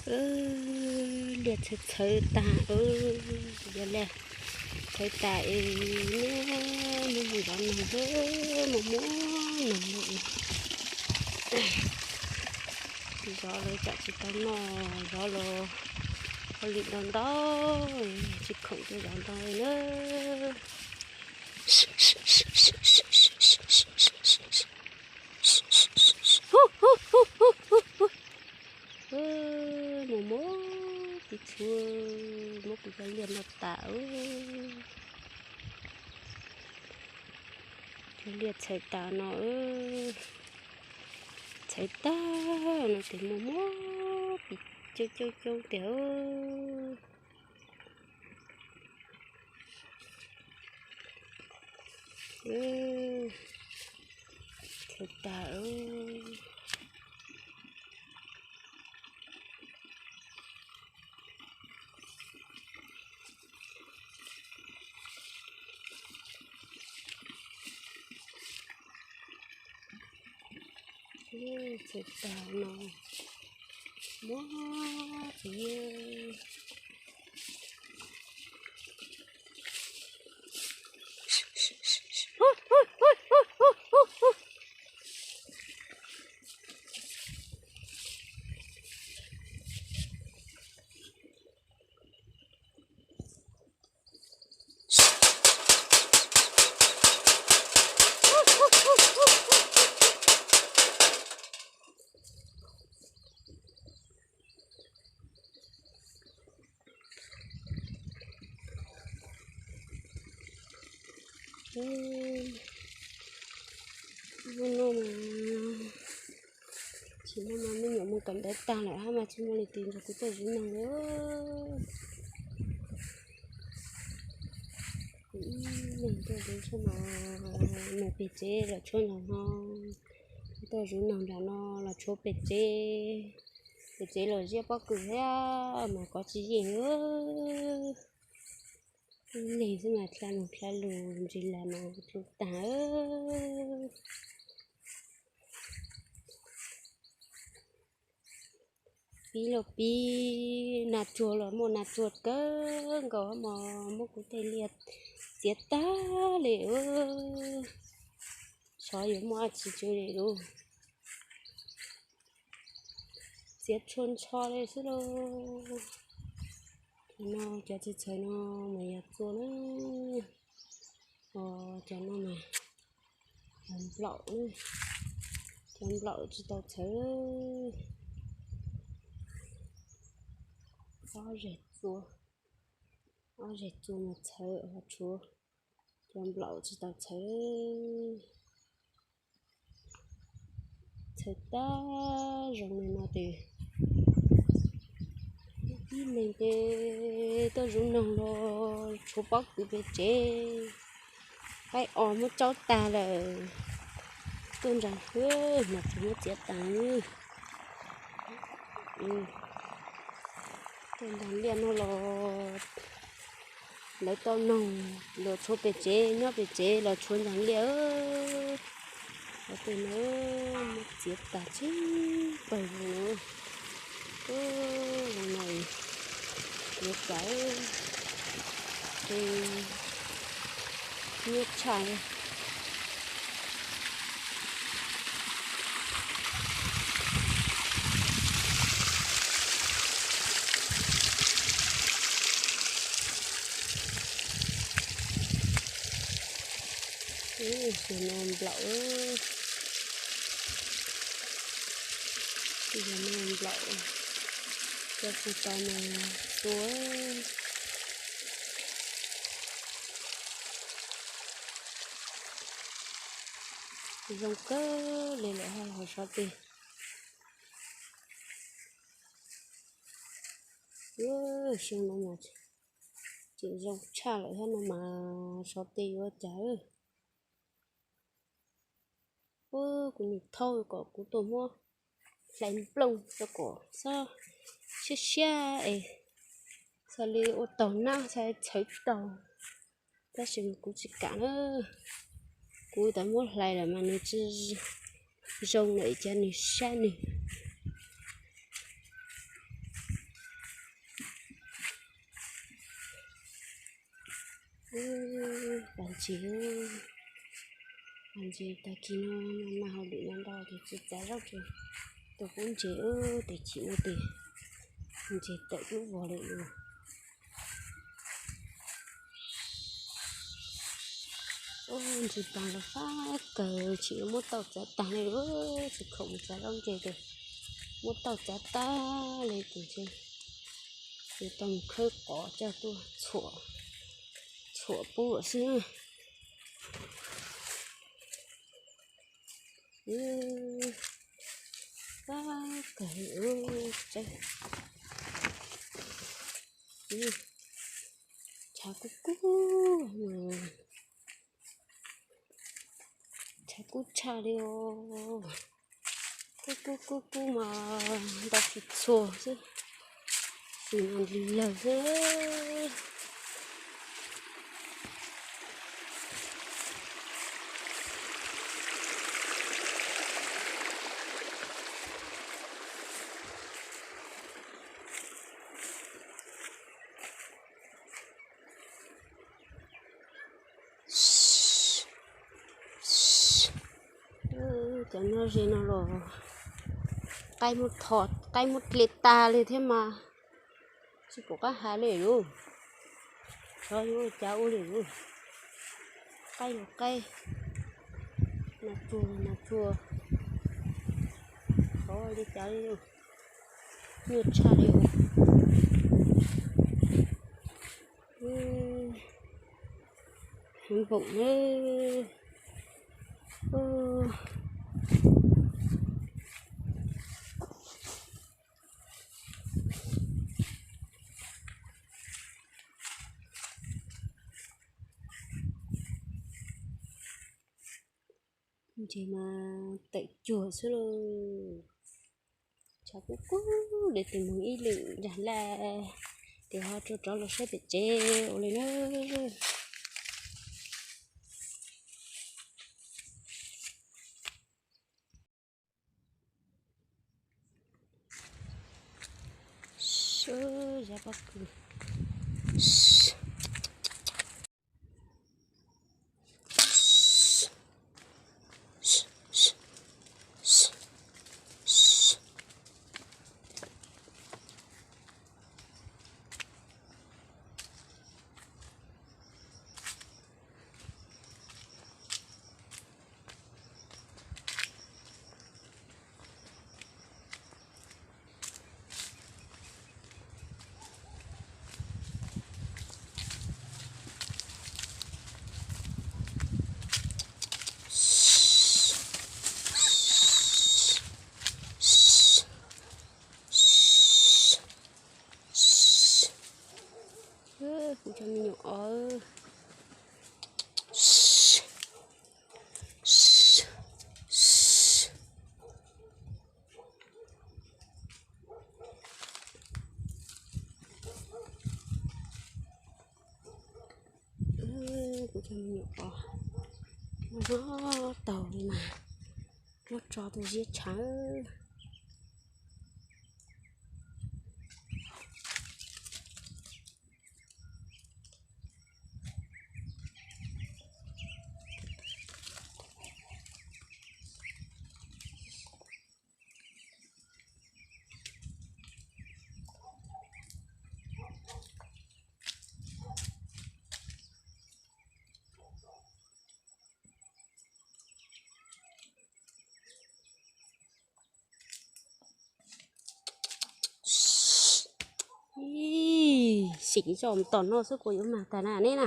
Liaj txhawv txhawv tas, yog liaj txhawv tas es neb mus zov noog, mus muab noog. Zov los tsam tsis tau noj, zov los hauj lwm ntau ntau, tsis khoom tuaj zov ntau li na. Mus muab ib txhua, muab kuv cov liaj no tas. Cov liaj txhawv tas no, txhawv tag no ces muaj muab pis coob coob coob tiag. Txhawv tas. Txhawv tas no, muab txiv. Hnub no mas, tsis muaj mas me nyuam mus kawm ntawv tag lawm hab mas tsis muaj leej twg nrog kuv tuaj zuv noog li. Kuv ib leeg tuaj zuv tshaj mas mus pem tsev los tshuav ntawm no, tuaj zuv noog nram no los tshuav pem tsev. Pem tsev los ziab pob kws thiab mas kov tsis yeej. Ib leeg xwb mas dlha lug dlha lug ntsis las mas dlha tag. Pib los pib nas tsuag los muaj nas tsuag kawg nkaus mos, muab kuv tej liaj txiav tag li. Xyov yuav muaj dab tsi tso li lawm, txiav tshua ntsho li xwb lauj. Cov no cov txhawv txhawv no mas yog txua na. Cov no mas yog nplaum, cov nplaum tsis tau txhawv. Ob zeg txua, ob zeg txua mas txhawv ho tshuav, cov nplaum tsis tau txhawv. Txhawv tag zoo li no ces ib leeg ces tuaj zuv noog los tshuav pob kws pem tsev, qaib os muab tsaub tag lawm. Tuaj ntsa, mas tsuas muab txiav tas. Tuaj ntsa liaj no los lawv tau noog los tshuav pem tsev, nyob pem tsev los tshuav ntsa liaj. Cov tej no muab txiav tas tsib pawg zoo no. Zoo no txiav tas, ces nyuaj tshaj li. Ub, no nplaum, no nplaum, cov kuv tau mas tua. Zoo kawg li lawm hab, ho sov tes. Xyoo no mas tseem zoo tshaj lawm hab no mas sov tes yuav cas. Ub, kuv niam thaub kom kuv tuaj muab hlais nplooj rau kom xob siab siab es xav li ua taug nab xav txhawv taug, tab sis mas kuv tsis kam na. Kuv tas muab hlais lawm mas nws tsis zoo lawm ces nws sab nws. Pas ntses, pas ntses tag kis no mag hauj lwm no ntau ces tsis txav zaub ces tus kub ntses, tes chim no tes ntses tawm dub vog li no. Ntses pas los fab kawg, tsis muab tauj txav tag li, tsis khoom mus txav zaub ntses tes muab tauj txav tag li ces ces tau mus khawb qos coj tuaj txhuam, txhuam pub xwb. Fab kawg li, tshav kub kub, tshav kub tshaj li os. Kub kub kub kub mas nto tsis txhua xwb, xis mas lig lawg xwb. Cov nyob ze no los qaib muab tho, qaib muab dle tag li thiab mas tsis pom qab hais li lauj. Xyov yuav ua cas ua li lauj. Qaib los qaib, nas tsuag los nas tsuag, xyov li cas li lauj. Nyuaj tshaj li os. Heev npaum na. Ntses mas tawm cuag xwb lauj. Tshav kub kub li, tes mus ib lwm nram laj, tes ho rov rov los saib pem tsev ua li na. Sab pob kws. Kuv cov me nyuam os. Kuv cov me nyuam os, noj taug li mas, noj tso tus ziab tshav. Ib, sim zog tom no xwb kuv yuav mag tag na nej na.